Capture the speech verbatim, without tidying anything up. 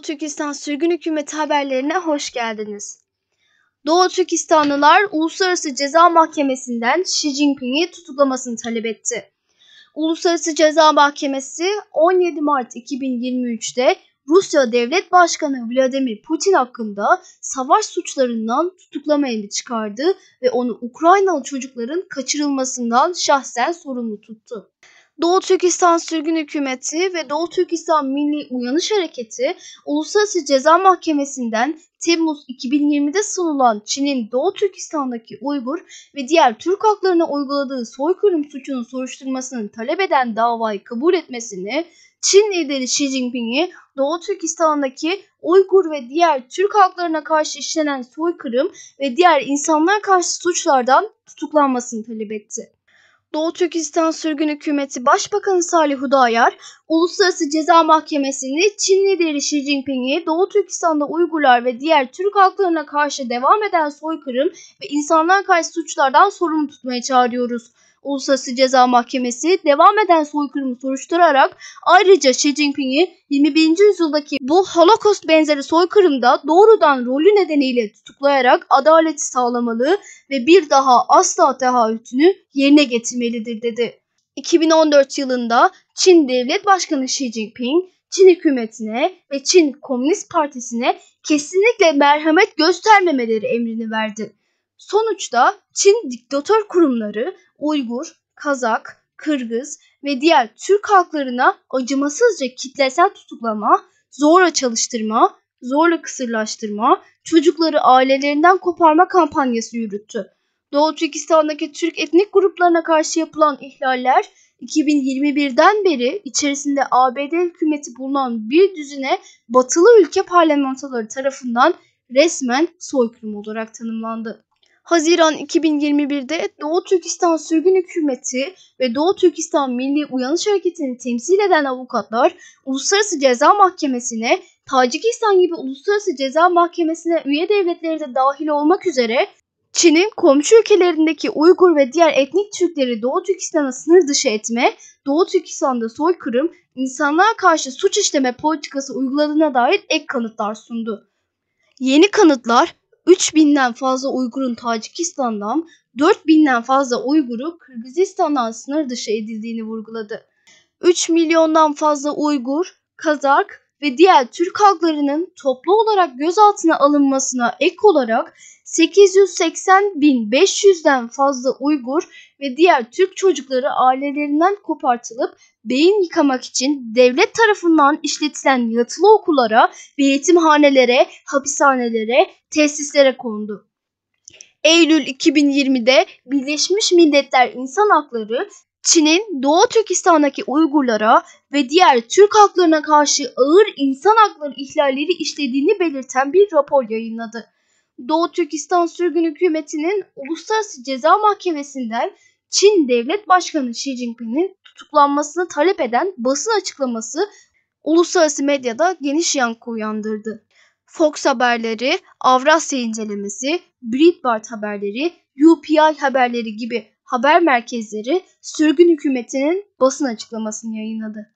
Türkistan sürgün hükümeti haberlerine hoş geldiniz. Doğu Türkistanlılar Uluslararası Ceza Mahkemesi'nden Xi Jinping'i tutuklamasını talep etti. Uluslararası Ceza Mahkemesi on yedi Mart iki bin yirmi üçte Rusya Devlet Başkanı Vladimir Putin hakkında savaş suçlarından tutuklama emri çıkardı ve onu Ukraynalı çocukların kaçırılmasından şahsen sorumlu tuttu. Doğu Türkistan Sürgün Hükümeti ve Doğu Türkistan Milli Uyanış Hareketi Uluslararası Ceza Mahkemesi'nden Temmuz iki bin yirmide sunulan Çin'in Doğu Türkistan'daki Uygur ve diğer Türk halklarına uyguladığı soykırım suçunun soruşturmasını talep eden davayı kabul etmesini, Çin lideri Xi Jinping'i Doğu Türkistan'daki Uygur ve diğer Türk halklarına karşı işlenen soykırım ve diğer insanlara karşı suçlardan tutuklanmasını talep etti. Doğu Türkistan Sürgün Hükümeti Başbakanı Salih Hudayar, Uluslararası Ceza Mahkemesi'ni Çin lideri Xi Jinping'i Doğu Türkistan'da Uygurlar ve diğer Türk halklarına karşı devam eden soykırım ve insanlara karşı suçlardan sorumlu tutmaya çağırıyoruz. Uluslararası Ceza Mahkemesi devam eden soykırımı soruşturarak ayrıca Xi Jinping'i yirmi birinci yüzyıldaki bu Holocaust benzeri soykırımda doğrudan rolü nedeniyle tutuklayarak adaleti sağlamalı ve bir daha asla taahhütünü yerine getirmelidir dedi. iki bin on dört yılında Çin Devlet Başkanı Xi Jinping, Çin hükümetine ve Çin Komünist Partisi'ne kesinlikle merhamet göstermemeleri emrini verdi. Sonuçta Çin diktatör kurumları Uygur, Kazak, Kırgız ve diğer Türk halklarına acımasızca kitlesel tutuklama, zorla çalıştırma, zorla kısırlaştırma, çocukları ailelerinden koparma kampanyası yürüttü. Doğu Türkistan'daki Türk etnik gruplarına karşı yapılan ihlaller iki bin yirmi birden beri içerisinde A B D hükümeti bulunan bir düzine batılı ülke parlamentoları tarafından resmen soykırım olarak tanımlandı. Haziran iki bin yirmi birde Doğu Türkistan Sürgün Hükümeti ve Doğu Türkistan Milli Uyanış Hareketi'ni temsil eden avukatlar Uluslararası Ceza Mahkemesi'ne, Tacikistan gibi Uluslararası Ceza Mahkemesi'ne üye devletleri de dahil olmak üzere Çin'in komşu ülkelerindeki Uygur ve diğer etnik Türkleri Doğu Türkistan'a sınır dışı etme, Doğu Türkistan'da soykırım, insanlığa karşı suç işleme politikası uyguladığına dair ek kanıtlar sundu. Yeni kanıtlar üç binden fazla Uygur'un Tacikistan'dan, dört binden fazla Uygur'u Kırgızistan'dan sınır dışı edildiğini vurguladı. Üç milyondan fazla Uygur, Kazak ve diğer Türk halklarının toplu olarak gözaltına alınmasına ek olarak sekiz yüz seksen bin beş yüzden fazla Uygur ve diğer Türk çocukları ailelerinden kopartılıp beyin yıkamak için devlet tarafından işletilen yatılı okullara ve yetimhanelere, hapishanelere, tesislere kondu. Eylül iki bin yirmide Birleşmiş Milletler İnsan Hakları Çin'in Doğu Türkistan'daki Uygurlara ve diğer Türk halklarına karşı ağır insan hakları ihlalleri işlediğini belirten bir rapor yayınladı. Doğu Türkistan Sürgün Hükümeti'nin Uluslararası Ceza Mahkemesi'nden Çin Devlet Başkanı Xi Jinping'in tutuklanmasını talep eden basın açıklaması uluslararası medyada geniş yankı uyandırdı. Fox haberleri, Avrasya incelemesi, Breitbart haberleri, U P I haberleri gibi haber merkezleri sürgün hükümetinin basın açıklamasını yayınladı.